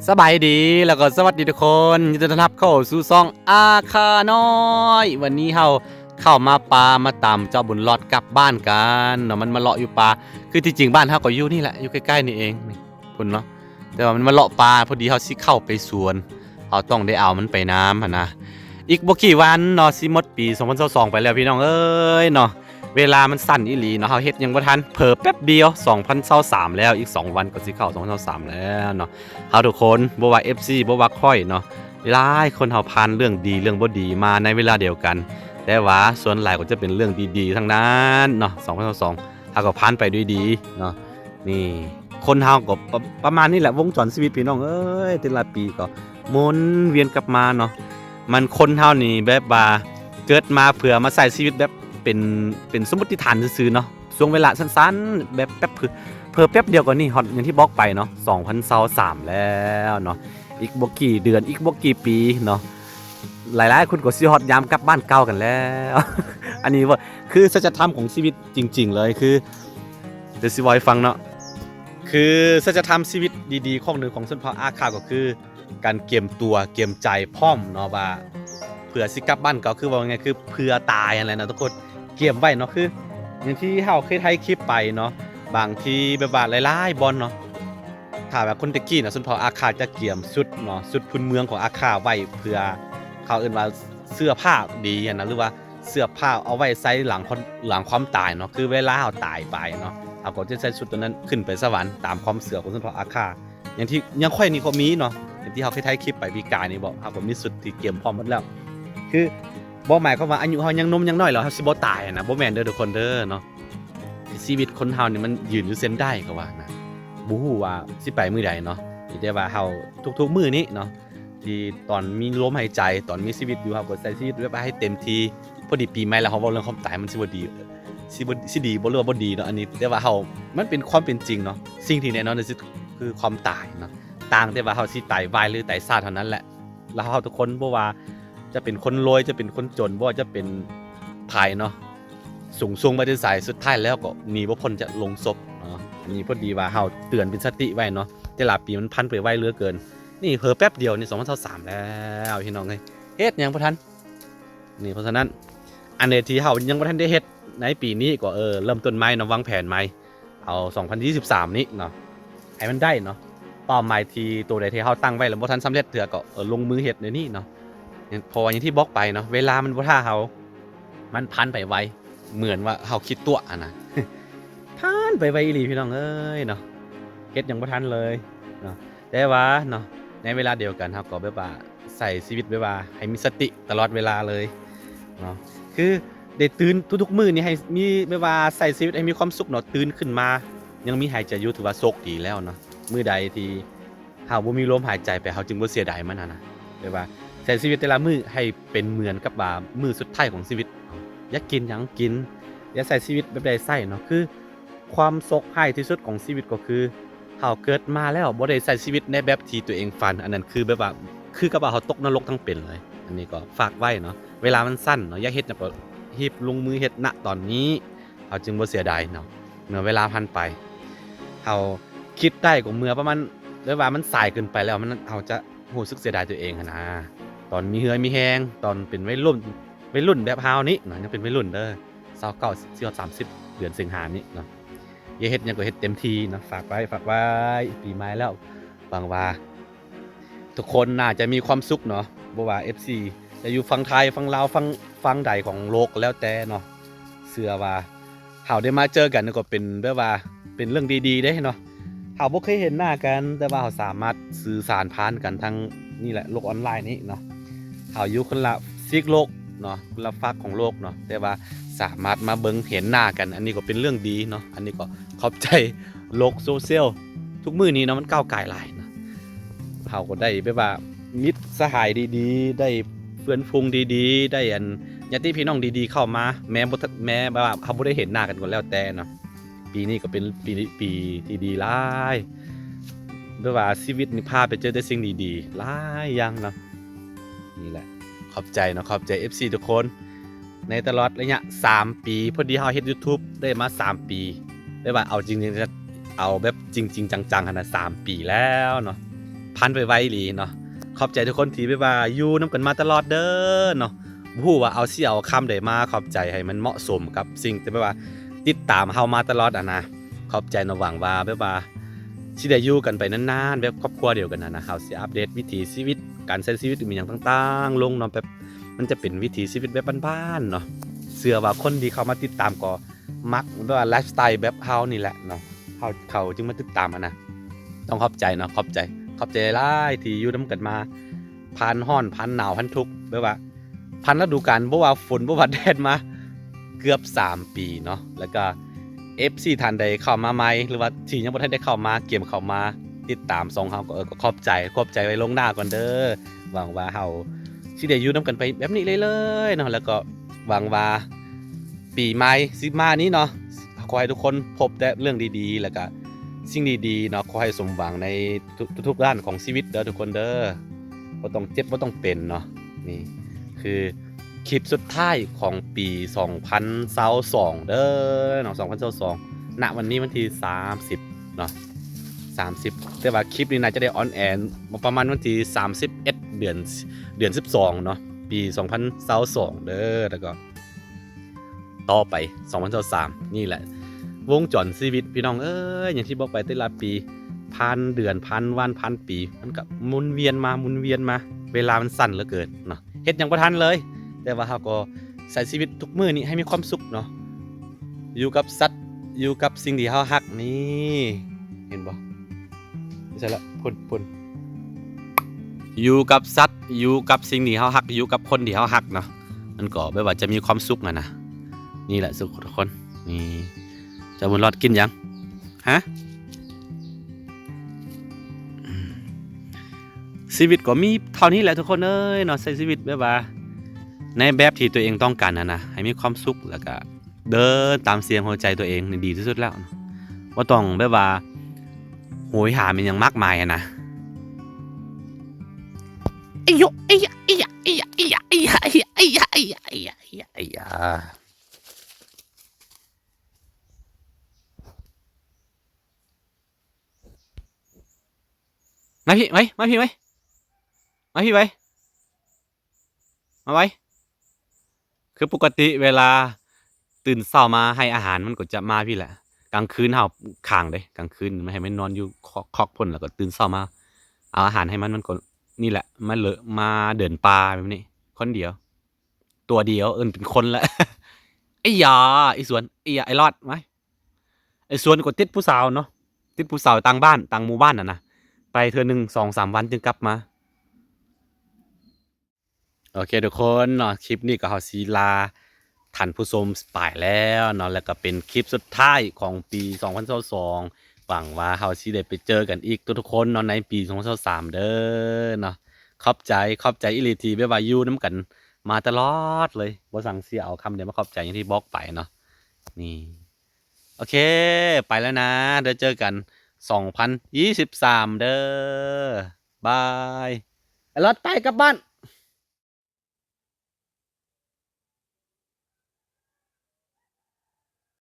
ສະບາຍດີ ແລ້ວກໍສະຫວັດດີທຸກຄົນ ຍິນດີຕ້ອນຮັບເຂົ້າສູ່ຊ່ອງອາຄານ້ອຍ. ວັນນີ້ເຮົາເຂົ້າມາປ່າ ມາຕາມເຈົ້າບຸນຫຼອດກັບບ້ານກັນເນາະ. ມັນມາເລາະຢູ່ປ່າ ຄືທີ່ຈິງບ້ານເຮົາກໍຢູ່ນີ້ແຫຼະ ຢູ່ໃກ້ໆນີ້ເອງ ນີ້ພຸ້ນເນາະ. ແຕ່ວ່າມັນມາເລາະປ່າ ພໍດີເຮົາຊິເຂົ້າໄປສວນ ເຮົາຕ້ອງໄດ້ເອົາມັນໄປນຳຫັ້ນນະ. ອີກບໍ່ກີ່ວັນເນາະ ຊິໝົດປີສອງພັນຊາວສອງໄປແລ້ວ ພີ່ນ້ອງເອີຍເນາະ. ເວລາມັນສັ້ນອີ່ຫຼີເນາະ ເຮົາເຮັດຫຍັງບໍ່ທັນ ເຜີແປັບດຽວສອງພັນຊາວສາມແລ້ວ ອີກສອງວັນກໍຊິເຂົ້າສອງພັນຊາວສາມແລ້ວເນາະ. ເຮົາທຸກຄົນ ບໍ່ວ່າເອັຟຊີ ບໍ່ວ່າຂ້ອຍເນາະ ຫຼາຍຄົນເຮົາຜ່ານເລື່ອງດີເລື່ອງບໍ່ດີມາໃນເວລາດຽວກັນ ແຕ່ວ່າສ່ວນຫຼາຍກໍຈະເປັນເລື່ອງດີໆທັງນັ້ນເນາະ. ສອງພັນຊາວສອງ ເຮົາກໍຜ່ານໄປດ້ວຍດີເນາະ. ນີ້ ຄົນເຮົາກໍປະ ປະມານນີ້ແຫຼະ ວົງຈອນຊີວິດ ພີ່ນ້ອງເອີຍ ແຕ່ລະປີກໍໝູນວຽນກັບມາເນາະ. ມັນຄົນເຮົານີ້ແບບວ່າເກີດມາເພື່ອມາໃຊ້ຊີວິດແບບເປັນ ເປັນສົມມຸດຖານຊື່ໆເນາະ. ຊ່ວງເວລາສັ້ນໆ ແບບແປັບ ເຜີແປັບດຽວກໍນີ້ຮອດ ຢ່າງທີ່ບອກໄປເນາະ ສອງພັນຊາວສາມແລ້ວເນາະ. ອີກບໍ່ກີ່ເດືອນ ອີກບໍ່ກີ່ປີເນາະ ຫຼາຍໆຄົນກໍຊິຮອດຍາມກັບບ້ານເກົ່າກັນແລ້ວ. ອັນນີ້ວ່າ ຄືສັດຈະທຳຂອງຊີວິດຈິງໆເລີຍ ຄື ດຽວຊິເວົ້າໃຫ້ຟັງເນາະ ຄືສັດຈະທຳຊີວິດດີໆ ຂອງໜຶ່ງຂອງຊົນເຜົ່າອາຄາ ກໍຄືການກຽມຕົວກຽມໃຈພ້ອມເນາະ ວ່າເພື່ອຊິກັບບ້ານເກົ່າ ຄືເວົ້າງ່າຍໆ ຄືເພື່ອຕາຍຫັ້ນແຫຼະເນາະທຸກຄົນ ກຽມໄວ້ເນາະ. ຄືຢ່າງທີ່ເຮົາເຄີຍຖ່າຍຄລິບໄປເນາະ ບາງທີແບບວ່າຫຼາຍໆບ່ອນເນາະ ຖ້າວ່າຄົນແຕ່ກີ້ນະ ຊົນເຜົ່າອາຄາຈະກຽມຊຸດເນາະ ຊຸດພື້ນເມືອງຂອງອາຄາໄວ້ ເພື່ອເຂົາເອີ້ນວ່າເສື້ອຜ້າດີຫັ້ນນະ ຫຼືວ່າເສື້ອຜ້າເອົາໄວ້ໃສ່ຫຼັງ ຫຼັງຄວາມຕາຍເນາະ ຄືເວລາເຮົາຕາຍໄປເນາະ ເຮົາກໍຈະໃສ່ຊຸດໂຕນັ້ນຂຶ້ນໄປສະຫວັນ ຕາມຄວາມເຊື່ອຂອງຊົນເຜົ່າອາຄາ. ຢ່າງທີ່ ຢ່າງຂ້ອຍນີ້ກໍມີເນາະ ຢ່າງທີ່ເຮົາເຄີຍຖ່າຍຄລິບໄປປີກາຍນີ້ບໍ ເຮົາກໍມີຊຸດທີ່ກຽມພ້ອມໝົດແລ້ວ ຄືບໍ່ໝາຍຄວາມວ່າອາຍຸເຮົາຍັງໜຸ່ມຍັງນ້ອຍແລ້ວເຮົາຊິບໍ່ຕາຍຫັ້ນນະ ບໍ່ແມ່ນເດີທຸກຄົນເດີເນາະ. ຊີວິດຄົນເຮົານີ້ມັນຢືນຢູ່ເສັ້ນໄດ້ ເຂົາວ່ານະ ບໍ່ຮູ້ວ່າຊິໄປມື້ໃດເນາະ. ມີແຕ່ວ່າເຮົາທຸກໆມື້ນີ້ເນາະ ທີ່ຕອນມີລົມຫາຍໃຈ ຕອນມີຊີວິດຢູ່ ເຮົາກໍໃຊ້ຊີວິດແບບວ່າໃຫ້ເຕັມທີ່. ພໍດີປີໃໝ່ແລ້ວ ເຮົາເວົ້າເລື່ອງຄວາມຕາຍ ມັນຊິບໍ່ດີ ຊິບໍ່ ຊິດີບໍ່ ຫຼືວ່າບໍ່ດີເນາະ ອັນນີ້ ແຕ່ວ່າເຮົາ ມັນເປັນຄວາມເປັນຈິງເນາະ. ສິ່ງທີ່ແນ່ນອນທີ່ສຸດຄືຄວາມຕາຍເນາະ ຕ່າງແຕ່ວ່າເຮົາຊິຕາຍໄວ ຫຼືຕາຍຊ້າເທົ່ານັ້ນແຫຼະ. ແລ້ວເຮົາທຸກຄົນ ບໍ່ວ່າຈະເປັນຄົນລວຍ ຈະເປັນຄົນຈົນ ບໍ່ວ່າຈະເປັນໃຜເນາະ ສູງສົ່ງໄປແຕ່ໃສ ສຸດທ້າຍແລ້ວກໍໜີບໍ່ພົ້ນຈາກໂລງສົບເນາະ. ອັນນີ້ພໍດີວ່າເຮົາເຕືອນເປັນສະຕິໄວ້ເນາະ ແຕ່ລະປີມັນຜ່ານໄປໄວເຫຼືອເກີນ. ນີ້ເຜີແປັບດຽວນີ້ສອງພັນຊາວສາມແລ້ວ ພີ່ນ້ອງເອີຍ ເຮັດຫຍັງບໍ່ທັນນີ້. ເພາະສະນັ້ນ ອັນໃດທີ່ເຮົາຍັງບໍ່ທັນໄດ້ເຮັດໃນປີນີ້ກໍ ເອີ ເລີ່ມຕົ້ນໃໝ່ເນາະ ວາງແຜນໃໝ່ ເອົາສອງພັນຊາວສາມນີ້ເນາະ ໃຫ້ມັນໄດ້ເນາະ. ເປົ້າໝາຍທີ່ໂຕໃດທີ່ເຮົາຕັ້ງໄວ້ແລ້ວບໍ່ທັນສຳເລັດເທື່ອ ກໍ ເອີ ລົງມືເຮັດດຽວນີ້ເນາະ. ເພາະວ່າຢ່າງທີ່ບອກໄປເນາະ ເວລາມັນບໍ່ຖ້າເຮົາ ມັນຜ່ານໄປໄວ ເໝືອນວ່າເຮົາຄິດຕົວະຫັ້ນນະ ຜ່ານໄປໄວອີ່ຫຼີ ພີ່ນ້ອງເອີຍເນາະ ເຮັດຫຍັງບໍ່ທັນເລີຍເນາະ. ແຕ່ວ່າເນາະ ໃນເວລາດຽວກັນ ເຮົາກໍແບບວ່າໃຊ້ຊີວິດແບບວ່າໃຫ້ມີສະຕິຕະຫຼອດເວລາເລີຍເນາະ. ຄືໄດ້ຕື່ນທຸກໆມື້ນີ້ໃຫ້ມີ ແບບວ່າໃຊ້ຊີວິດໃຫ້ມີຄວາມສຸກເນາະ ຕື່ນຂຶ້ນມາຍັງມີຫາຍໃຈຢູ່ ຖືວ່າໂຊກດີແລ້ວເນາະ. ມື້ໃດທີ່ເຮົາບໍ່ມີລົມຫາຍໃຈໄປ ເຮົາຈຶ່ງບໍ່ເສຍດາຍມັນຫັ້ນນະ. ແບບວ່າໃຊ້ຊີວິດແຕ່ລະມື້ໃຫ້ເປັນເໝືອນກັບວ່າມື້ສຸດທ້າຍຂອງຊີວິດ. ຢາກກິນຫຍັງກິນ ຢາກໃຊ້ຊີວິດແບບໃດໃຊ້ເນາະ. ຄື ຄວາມໂຊກຮ້າຍທີ່ສຸດຂອງຊີວິດກໍຄື ເຮົາເກີດມາແລ້ວບໍ່ໄດ້ໃຊ້ຊີວິດໃນແບບທີ່ຕົວເອງຝັນ ອັນນັ້ນຄືແບບວ່າ ຄືກັບວ່າເຮົາຕົກນະລົກທັງເປັນເລີຍ. ອັນນີ້ກໍຝາກໄວ້ເນາະ ເວລາມັນສັ້ນເນາະ ຢາກເຮັດຫຍັງກໍຮີບລົງມືເຮັດ ນະຕອນນີ້ ເຮົາຈຶ່ງບໍ່ເສຍດາຍເນາະ ເມື່ອເວລາຜ່ານໄປ. ເຮົາຄິດໄດ້ກໍເມື່ອປະມານ ແບບວ່າມັນສາຍເກີນໄປແລ້ວ ມັນ ເຮົາຈະຮູ້ສຶກເສຍດາຍຕົວເອງຫັ້ນນະ. ຕອນມີເຫື່ອມີແຮງ ຕອນເປັນໄວລຸ້ນ ໄວລຸ້ນແບບເຮົານີ້ເນາະ ຍັງເປັນໄວລຸ້ນເດີ ຊາວເກົ້າ ຊິຮອດສາມສິບ ເດືອນສິງຫານີ້ເນາະ. ຢາກເຮັດຫຍັງກໍເຮັດເຕັມທີ່ເນາະ ຝາກໄວ້ ຝາກໄວ້. ປີໃໝ່ແລ້ວ ຫວັງວ່າທຸກຄົນໜ້າຈະມີຄວາມສຸກເນາະ ບໍ່ວ່າເອັຟຊີຈະຢູ່ຝັ່ງໄທ ຝັ່ງລາວ ຝັ່ງ ຝັ່ງໃດຂອງໂລກກໍແລ້ວແຕ່ເນາະ. ເຊື່ອວ່າເຮົາໄດ້ມາເຈີກັນກໍເປັນແບບວ່າເປັນເລື່ອງດີໆເດ້ເນາະ. ເຮົາບໍ່ເຄີຍເຫັນໜ້າກັນ ແຕ່ວ່າເຮົາສາມາດສື່ສານຜ່ານກັນທາງນີ້ແຫຼະ ໂລກອອນລາຍນີ້ເນາະ. ເຮົາຢູ່ຄົນລະຊີກໂລກເນາະ ຄົນລະຟາກຂອງໂລກເນາະ ແຕ່ວ່າສາມາດມາເບິ່ງເຫັນໜ້າກັນ ອັນນີ້ກໍເປັນເລື່ອງດີເນາະ. ອັນນີ້ກໍຂອບໃຈໂລກໂຊຊຽວ ທຸກມື້ນີ້ເນາະ ມັນກ້າວກາຍຫຼາຍເນາະ. ເຮົາກໍໄດ້ແບບວ່າມິດສະຫາຍດີໆ ໄດ້ເພື່ອນຝູງດີໆ ໄດ້ອັນຍາດຕິພີ່ນ້ອງດີໆເຂົ້າມາ ແມ້ບໍ່ ແມ້ແບບວ່າເຮົາບໍ່ໄດ້ເຫັນໜ້າກັນກໍແລ້ວແຕ່ເນາະ. ປີນີ້ກໍເປັນປີ ປີທີ່ດີຫຼາຍ ແບບວ່າຊີວິດນີ້ພາໄປເຈີແຕ່ສິ່ງດີໆຫຼາຍຢ່າງເນາະ. ນີ້ແຫຼະ ຂອບໃຈເນາະ ຂອບໃຈເອັຟຊີທຸກຄົນ ໃນຕະຫຼອດໄລຍະສາມປີ ພໍດີເຮົາເຮັດຢູທູບໄດ້ມາສາມປີ ແບບວ່າເອົາຈິງໆ ເອົາແບບຈິງໆຈັງໆຫັ້ນນະ ສາມປີແລ້ວເນາະ. ພ ຜ່ານໄປໄວອີ່ຫຼີເນາະ. ຂອບໃຈທຸກຄົນທີ່ແບບວ່າຢູ່ນຳກັນມາຕະຫຼອດເດີເນາະ. ບໍ່ຮູ້ວ່າເອົາ ຊິເອົາຄຳໃດມາຂອບໃຈໃຫ້ມັນເໝາະສົມກັບສິ່ງທີ່ແບບວ່າຕິດຕາມເຮົາມາຕະຫຼອດຫັ້ນນະ. ຂອບໃຈເນາະ. ຫວັງວ່າແບບວ່າຊິໄດ້ຢູ່ກັນໄປນານໆ ແບບຄອບຄົວດຽວກັນຫັ້ນນະ. ເຮົາຊິອັບເດດວິຖີຊີວິດ ການໃຊ້ຊີວິດ ອີ່ຫຍັງຕ່າງໆລົງເນາະ. ແບບມັນຈະເປັນວິຖີຊີວິດແບບບ້ານໆເນາະ. ເຊື່ອວ່າຄົນທີ່ເຂົ້າມາຕິດຕາມກໍມັກແບບວ່າໄລຟ໌ສະໄຕແບບເຮົານີ້ແຫຼະເນາະ. ເຂົາ ເຂົາຈຶ່ງມາຕິດຕາມຫັ້ນນະ. ຕ້ອງຂອບໃຈເນາະ. ຂອບໃຈ ຂອບໃຈຫຼາຍທີ່ຢູ່ນຳກັນມາ ຜ່ານຮ້ອນ ຜ່ານໜາວ ຜ່ານທຸກ ແບບວ່າຜ່ານລະດູການ ບໍ່ວ່າຝົນ ບໍ່ວ່າແດດ ມາເກືອບສາມປີເນາະ. ແລ້ວກໍເອັຟຊີທ່ານໃດເຂົ້າມາໃໝ່ ຫຼືວ່າທີ່ຍັງບໍ່ທັນໄດ້ເຂົ້າມາ ກຽມເຂົ້າມາຕິດຕາມຊ່ອງເຮົາ ກໍ ເອີ ກໍຂອບໃຈ ຂອບໃຈໄວ້ລ່ວງໜ້າກ່ອນເດີ. ຫວັງວ່າເຮົາຊິໄດ້ຢູ່ນຳກັນໄປແບບນີ້ເລື້ອຍໆເນາະ. ແລ້ວກໍຫວັງວ່າ ປີໃໝ່ຊິມານີ້ເນາະ ຂໍໃຫ້ທຸກຄົນພົບແຕ່ເລື່ອງດີໆ ແລ້ວກະສິ່ງດີໆເນາະ. ຂໍໃຫ້ສົມຫວັງໃນທຸກໆດ້ານຂອງຊີວິດເດີທຸກຄົນເດີ. ບໍ່ຕ້ອງເຈັບ ບໍ່ຕ້ອງເປັນເນາະ. ນີ້ຄືຄລິບສຸດທ້າຍຂອງປີສອງພັນຊາວສອງເດີເນາະ ສອງພັນຊາວສອງ ນະ ວັນນີ້ວັນທີສາມສິບເນາະ ສາມສິບ ແຕ່ວ່າຄລິບນີ້ໜ້າຈະໄດ້ອອນແອປະມານວັນທີສາມສິບເອັດ ເດືອນ ເດືອນສິບສອງເນາະ ປີສອງພັນຊາວສອງເດີ. ແລ້ວກໍ ຕໍ່ໄປ ສອງພັນຊາວສາມ ນີ້ແຫຼະ ວົງຈອນຊີວິດ ພີ່ນ້ອງເອີຍ. ຢ່າງທີ່ບອກໄປ ແຕ່ລະປີ ຜ່ານເດືອນ ຜ່ານວັນ ຜ່ານປີ ມັນກະໝູນວຽນມາ ໝູນວຽນມາ. ເວລາມັນສັ້ນເຫຼືອເກີນເນາະ ເຮັດຫຍັງບໍ່ທັນເລີຍ. ແຕ່ວ່າເຮົາກໍໃຊ້ຊີວິດທຸກມື້ນີ້ໃຫ້ມີຄວາມສຸກເນາະ ຢູ່ກັບສັດ ຢູ່ກັບສິ່ງທີ່ເຮົາຮັກ. ນີ້ ເຫັນບໍ່? ໃຊ່ລະ ພຸ້ນ ພຸ້ນ ຢູ່ກັບສັດ ຢູ່ກັບສິ່ງທີ່ເຮົາຮັກ ຢູ່ກັບຄົນທີ່ເຮົາຮັກເນາະ. ມັນກໍແບບວ່າຈະມີຄວາມສຸກຫັ້ນນະ. ນີ້ແຫຼະ ສຸກທຸກຄົນ. ນີ້ ເຈົ້າບຸນລອດກິນຫຍັງ? ຮະ? ຊີວິດກໍມີເທົ່ານີ້ແຫຼະທຸກຄົນເອີຍເນາະ. ໃຊ້ຊີວິດແບບວ່າໃນແບບທີ່ຕົວເອງຕ້ອງການຫັ້ນນະ ໃຫ້ມີຄວາມສຸກ ແລ້ວກະ ເດີນຕາມສຽງຫົວໃຈຕົວເອງນີ້ດີທີ່ສຸດແລ້ວ. ບໍ່ຕ້ອງແບບວ່າໂຫຍຫາແມ່ນຫຍັງມາກມາຍຫັ້ນນະ. ມາພີ້ ມາ ມາພີ້ ມາ ມາພີ້ ມາ ມາໄວ ມາໄວ. ຄືປົກກະຕິເວລາຕື່ນເຊົ້າມາໃຫ້ອາຫານ ມັນກໍຈະມາພີ້ແຫຼະ. ກາງຄືນເຮົາຂັງເດ້ ກາງຄືນໃຫ້ມັນນອນຢູ່ຄອກ ຄອກພຸ້ນ ແລ້ວກໍຕື່ນເຊົ້າມາເອົາອາຫານໃຫ້ມັນ ມັນກໍນີ້ແຫຼະ ມາເລີ ມາເດີນປ່າແບບນີ້ ຄົນດຽວ ຕົວດຽວ ເອີ້ນເປັນຄົນລະ. ໄອ້ຢາ ໄອ້ສວນ ໄອ້ຢາ ໄອ້ລອດ ມາ. ໄອ້ສວນກໍຕິດຜູ້ສາວເນາະ ຕິດຜູ້ສາວຕ່າງບ້ານ ຕ່າງໝູ່ບ້ານຫັ້ນນະ ໄປເທື່ອໜຶ່ງສອງສາມວັນຈຶ່ງກັບມາ. ໂອເຄທຸກຄົນເນາະ ຄລິບນີ້ກໍເຮົາຊິລາທ່ານຜູ້ຊົມໄປແລ້ວເນາະ ແລ້ວກໍເປັນຄລິບສຸດທ້າຍຂອງປີສອງພັນຊາວສອງ. ຫວັງວ່າເຮົາຊິໄດ້ໄປເຈີກັນອີກທຸກໆຄົນເນາະ ໃນປີສອງພັນຊາວສາມເດີເນາະ. ຂອບໃຈ ຂອບໃຈອີ່ຫຼີທີ່ແບບວ່າຢູ່ນຳກັນມາຕະຫຼອດເລີຍ ບໍ່ສັງເສຍເອົາຄຳໃດມາຂອບໃຈ ຢ່າງທີ່ບອກໄປເນາະ. ນີ້ ໂອເຄ ໄປແລ້ວນະ ໄດ້ເຈີກັນສອງພັນຊາວສາມເດີ. ບາຍ. ໄອ້ລອດ ໄປກັບບ້ານ.